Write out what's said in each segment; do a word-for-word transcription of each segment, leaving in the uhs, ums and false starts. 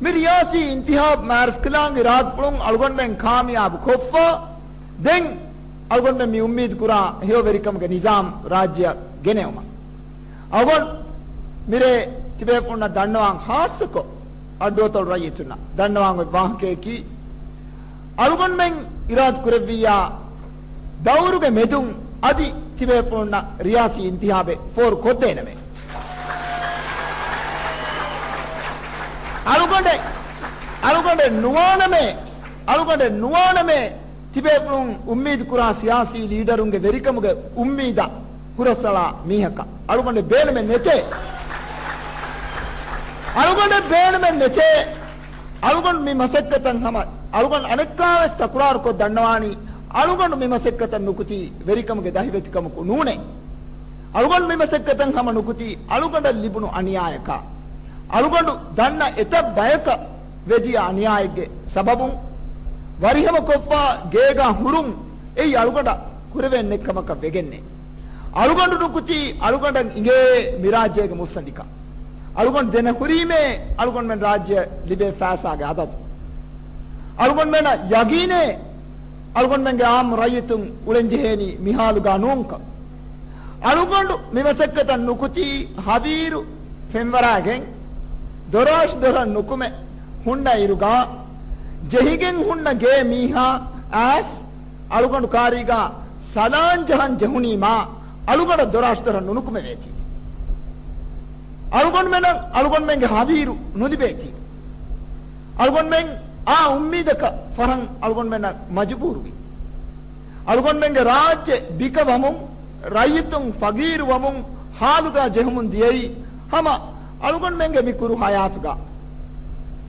މި ރިޔާސީ އިންތިހާބު މާތްރަސްކަލާނގެ އިރާދަފުޅުން އަޅުގަނޑުމެން ކާމިޔާބު ކޮށްފަ، ދެން އަޅުގަނޑުމެން މި އުއްމީދު ކުރާ ހެޔޮ ވެރިކަމުގެ ނިޒާމް ރާއްޖެއަށް ގެނެވުމަށް. އަޅުގަނޑު މިރޭ ތިބޭފުޅުންނަށް ދަންނަވާން، ޚާއްޞަކޮށް އައްޑުއަތޮޅު ރައްޔިތުންނަށް ދަންނަވާން އޮތް ވާހަކަޔަކީ، އަޅުގަނޑުމެން އިރާދަ ކުރެއްވިއްޔާ ދައުރުގެ މެދުން އަދި ތިބޭފުޅުންނަށް ރިޔާސީ އިންތިހާބެއް ފޯރު ކޮށްދޭނަމޭ. އަޅުގަނޑެއް، އަޅުގަނޑެއް ނުވާނަމޭ، އަޅުގަނޑެއް ނުވާނަމޭ، ތިބޭފުޅުން އުއްމީދު ކުރާ ސިޔާސީ ލީޑަރުންގެ ވެރިކަމުގެ އުއްމީދަށް ހުރަސްއަޅާ މީހަކަށް އަޅުގަނޑެއް ބޭނުމެއް ނެތޭ. އަޅުގަނޑެއް ބޭނުމެއް ނެތޭ. އަޅުގަނޑު މި މަސައްކަތަށް ހަމަ، އަޅުގަނޑު އަނެއްކާވެސް ތަކުރާރުކޮށް ދަންނަވާނީ، އަޅުގަނޑު މި މަސައްކަތަށް ނުކުތީ ވެރިކަމުގެ ދަހިވެތިކަމަކު ނޫނޭ. އަޅުގަނޑު މި މަސައްކަތަށް ހަމަ ނުކުތީ އަޅުގަނޑަށް ލިބުނު އަނިޔާޔަކާ. އަޅުގަނޑު ދަންނަ އެތައް ބަޔަކަށް ވެދިޔަ އަނިޔާޔެއްގެ ސަބަބުން ވަރިހަމަކޮށްފަ ގޭގާ ހުރުން އެއީ އަޅުގަނޑަށް ކުރެވޭނެ ކަމަކަށް ވެގެންނޭ. އަޅުގަނޑު ނުކުތީ އަޅުގަނޑަށް އިނގޭ މިރާއްޖޭގެ މުއްސަނދިކަން. އަޅުގަނޑު ދެނެ ހުރީމޭ އަޅުގަނޑުމެން ރާއްޖެއަށް ލިބޭ ފައިސާގެ އަދަދު. އަޅުގަނޑުމެންނަށް ޔަގީނޭ އަޅުގަނޑުމެންގެ އާއްމު ރައްޔިތުން އުޅެންޖެހޭނީ މިހާލުގަ ނޫންކަން. އަޅުގަނޑު މި މަސައްކަތަށް ނުކުތީ ހަވީރު ފެންވަރާގެން ދޮރާށް ދޮރަށް ނުކުމެ ހުންނަ އިރުގަ، ޖެހިގެން ހުންނަ ގޭ މީހާ އައިސް އަޅުގަނޑު ކާރީގަ ސަލާން ޖަހަން ޖެހުނީމާ އަޅުގަނޑަށް ދޮރާށް ދޮރަށް ނުނުކުމެވޭތީ. އަޅުގަނޑުމެނަށް އަޅުގަނޑުމެންގެ ހަވީރު ނުލިބޭތީ. އަޅުގަނޑުމެން އާ އުއްމީދަކަށް ފަހަން އަޅުގަނޑުމެންނަށް މަޖުބޫރުވި. އަޅުގަނޑުމެންގެ ރާއްޖެ ބިކަވަމުން، ރައްޔިތުން ފަގީރުވަމުން ހާލުގަ ޖެހުމުން ދިޔައީ ހަމަ އަޅުގަނޑުމެންގެ މި ކުރު ހަޔާތުގަ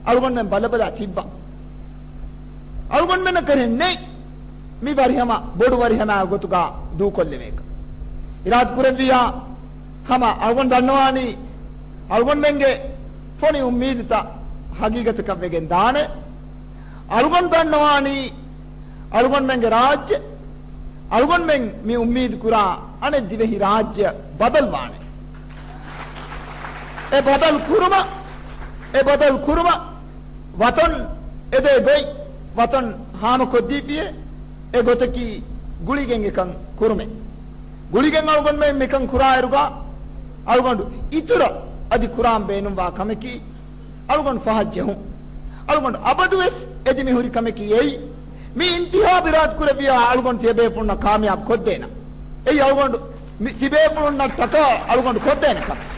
އަޅުގަނޑުމެން ބަލަބަލާ ތިއްބަ. އަޅުގަނޑުމެންނަށް ކަރެއް ނެތް މި ވަރިހަމަ ބޮޑު ވަރިހަމައާ ގޮތުގަ ދޫކޮށްލެވޭކަށް. އިރާދަ ކުރެއްވިއްޔާ ހަމަ އަޅުގަނޑު ދަންނަވާނީ އަޅުގަނޑުމެންގެ ފޮނި އުއްމީދުތައް ހަގީގަތަކަށް ވެގެން ދާނެ. އަޅުގަނޑު ދަންނަވާނީ އަޅުގަނޑުމެންގެ ރާއްޖެ، އަޅުގަނޑުމެން މި އުއްމީދު ކުރާ އަނެއް ދިވެހި ރާއްޖެއަށް ބަދަލުވާނެ. އެ ބަދަލު ކުރުމަށް، އެ ބަދަލު ކުރުމަށް ވަތަން އެދޭ ގޮތް، ވަތަން ހާމަކޮށްދީފިޔޭ، އެ ގޮތަކީ ގުޅިގެން އެކަން ކުރުމޭ. ގުޅިގެން އަޅުގަނޑުމެން މިކަން ކުރާއިރުގަ، އަޅުގަނޑު އިތުރަށް އަދި ކުރާން ބޭނުންވާ ކަމަކީ، އަޅުގަނޑު ފަހަށް ޖެހުން. އަޅުގަނޑު އަބަދުވެސް އެދި މިހުރި ކަމަކީ އެއީ، މި އިންތިހާބު އިރާދަ ކުރެއްވިޔާ އަޅުގަނޑު ތިޔަބޭފުޅުންނަށް ކާމިޔާބު ކޮށްދޭނަން. އެއީ އަޅުގަނޑު މި ތިބޭފުޅުންނަށް ޓަކާ އަޅުގަނޑު ކޮށްދޭނެ ކަމެއް.